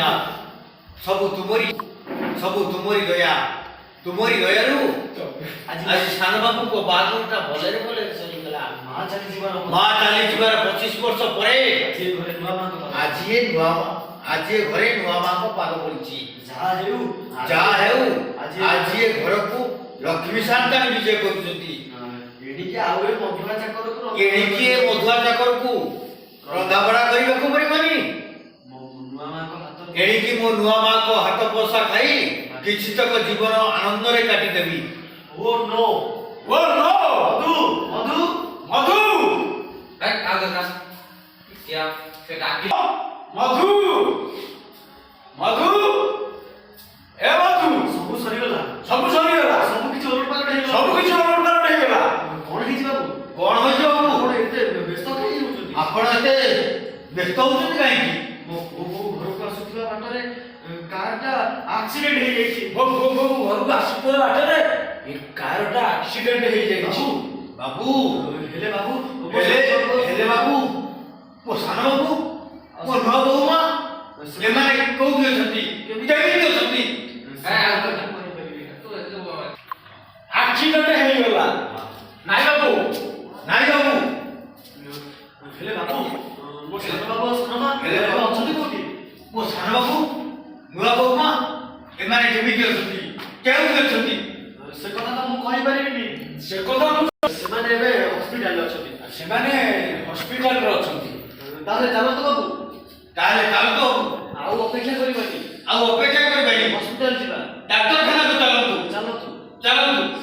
ଜଗନ୍ନାଥ, ସବୁ ତୁମରି, ସବୁ ତୁମରି ଦୟା। ତୁମରି ଦୟାରୁ ଆଜି ଆଜି ସାନ ବାବୁଙ୍କ ବାହାଘରଟା ଭଲରେ ଭଲରେ ସରିଗଲା। ମା ଚାଲିଯିବାର ମା ଚାଲିଯିବାର 25 ବର୍ଷ ପରେ ଆଜି ଏ ଘରେ ନୂଆ ମାଙ୍କ ପାଦ। ଆଜି ଏ ଘରେ ନୂଆ ମାଙ୍କ ପାଦ ପଡ଼ିଛି। ଯାହା ହେଉ, ଯାହା ହେଉ, ଆଜି ଆଜି ଏ ଘରକୁ ଲକ୍ଷ୍ମୀ ସାନ୍ତାଣୀ ବିଜେ କରୁଛନ୍ତି। ଏଣିକି ଆଉ ଏ ମଧୁଆ ଚାକରକୁ ଏଣିକି ଏ ମଧୁଆ ଚାକରକୁ ରନ୍ଧାବଢ଼ା କରିବାକୁ ପଡ଼ିବନି। ମୋ ନୂଆ ମାଙ୍କ ହାତ ଏଣିକି ମୋ ନୂଆ ମାଙ୍କ ହାତ ପୋଷା ଖାଇ କିଛି ତକ ଜୀବନ ଆନନ୍ଦରେ କାଟିଦେବି। ଓ ନୋ! ଓ ନୋ! ମଧୁ, ମଧୁ! ମଧୁ! ସେ ଡାକି ମଧୁ, ମଧୁ, ଏ ମଧୁ! ସବୁ ସରିଗଲା। ସବୁ ସରିଗଲା। ସବୁ କିଛି ଓଲଟ ପାଲଟ ହେଇଗଲା। ସବୁ କିଛି ଓଲଟ ପାଲଟ ହେଇଗଲା। କଣ ହେଇଛି ବାବୁ? କଣ ହେଇଛି ବାବୁ? ଆପଣ ଏତେ ବ୍ୟସ୍ତ କାହିଁକି ହେଉଛନ୍ତି? ଆପଣ ଏତେ ବ୍ୟସ୍ତ ହଉଛନ୍ତି କାହିଁକି? ମୋ ପୁଅ ବୋହୂ ଘରକୁ ଆସୁଥିବା ବାଟରେ କାରଟା ଆକ୍ସିଡେଣ୍ଟ ହେଇଯାଇଛି। ମୋ ପୁଅ ବୋହୂ ଘରକୁ ଆସୁଥିବା ବାଟରେ ଏ କାରଟା ଆକ୍ସିଡେଣ୍ଟ ହେଇଯାଇଛି। ବାବୁ! ହେଲେ ବାବୁ, ମୋ ହେଲେ ସାନ- ହେଲେ ବାବୁ, ମୋ ସାନ ବାବୁ, ମୋ ନୂଆ ବୋହୂ ମା, ଏମାନେ କୋଉଠି ଅଛନ୍ତି? କେମିତି ଅଛନ୍ତି? ସେ କଥା କହିପାରିବିନି। ଆକ୍ସିଡେଣ୍ଟ ହେଇଗଲା। ନାଇଁ ବାବୁ। ନାଇଁ ବାବୁ। ହେଲେ ବାବୁ, ମୋ ସାନ ବାବୁ ଆଉ ସାନ ମା ହେଲେ ଏବେ ବାବୁ। ଅଛନ୍ତି କୋଉଠି? ମୋ ସାନ ବାବୁ, ନୂଆ ବୋହୂ ମା, ଏମାନେ କେମିତି ଅଛନ୍ତି? କେଉଁଠି ଅଛନ୍ତି? ସେ କଥା ତ ମୁଁ କହିପାରିବିନି। ସେ କଥା ମୁଁ ସେମାନେ ଏବେ ହସ୍ପିଟାଲରେ ଅଛନ୍ତି। ସେମାନେ ହସ୍ପିଟାଲରେ ଅଛନ୍ତି। ତାହେଲେ ଚାଲନ୍ତୁ ବାବୁ। ତାହେଲେ ଚାଲନ୍ତୁ। ଆଉ ଅପେକ୍ଷା କରିବାନି। ଆଉ ଅପେକ୍ଷା କରିବାନି। ହସ୍ପିଟାଲ ଯିବା। ଡାକ୍ତରଖାନାକୁ ଚାଲନ୍ତୁ। ଚାଲନ୍ତୁ। ଚାଲନ୍ତୁ।